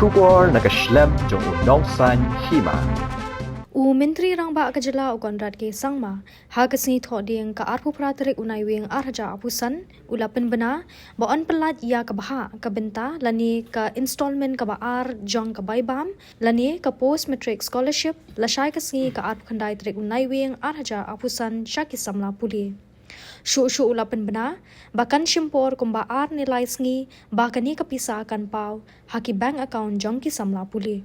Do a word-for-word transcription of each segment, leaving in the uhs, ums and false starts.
Khubor na ka shlem jong u nongsaiñ hima. U Myntri Rangbah ka jylla u Conrad K Sangma ha ka sngi Thohdieng ka arphew phra tarik u Naiwieng ar hajar arphew san u la pynbna ba yn pyllait ïa ka bhah ka bynta lane ka installment kaba ar jong ka bai bam lane ka post matric scholarship lashai ka sngi ka arphew khyndai tarik u Naiwieng ar hajar arphew san sha ki samla pule. Shuh shuh u la pynbna ba kan shim por kumba ar ne lai sngi ba kane ka pisa kan paw ha ki bank account jong ki samla pule.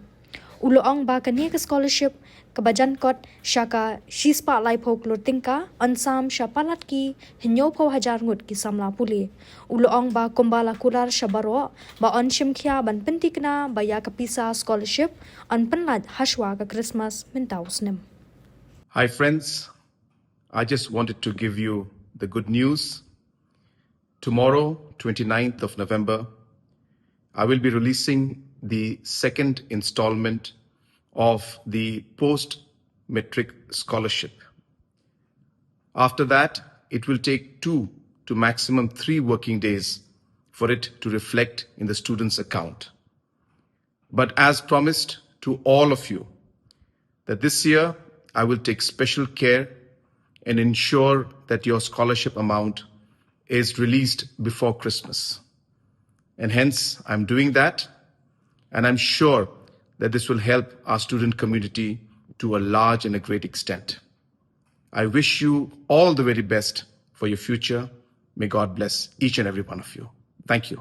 U la ong ba kane ka scholarship kaba jan kot sha ka shispah laiphew klur tyngka yn sam sha palat ki hynñiewphew hajar ngut ki samla pule. U la ong ba kumba la kular sha baroh ba yn shim khia ban pynthikna ba ïa ka pisa scholarship yn pyllait hashwa ka Christmas mynta u snem. Hi, friends. I just wanted to give you the good news. Tomorrow, twenty-ninth of November, I will be releasing the second installment of the post matric scholarship. After that, it will take two to maximum three working days for it to reflect in the student's account. But as promised to all of you, that this year I will take special care and ensure that your scholarship amount is released before Christmas. And hence, I'm doing that, and I'm sure that this will help our student community to a large and a great extent. I wish you all the very best for your future. May God bless each and every one of you. Thank you.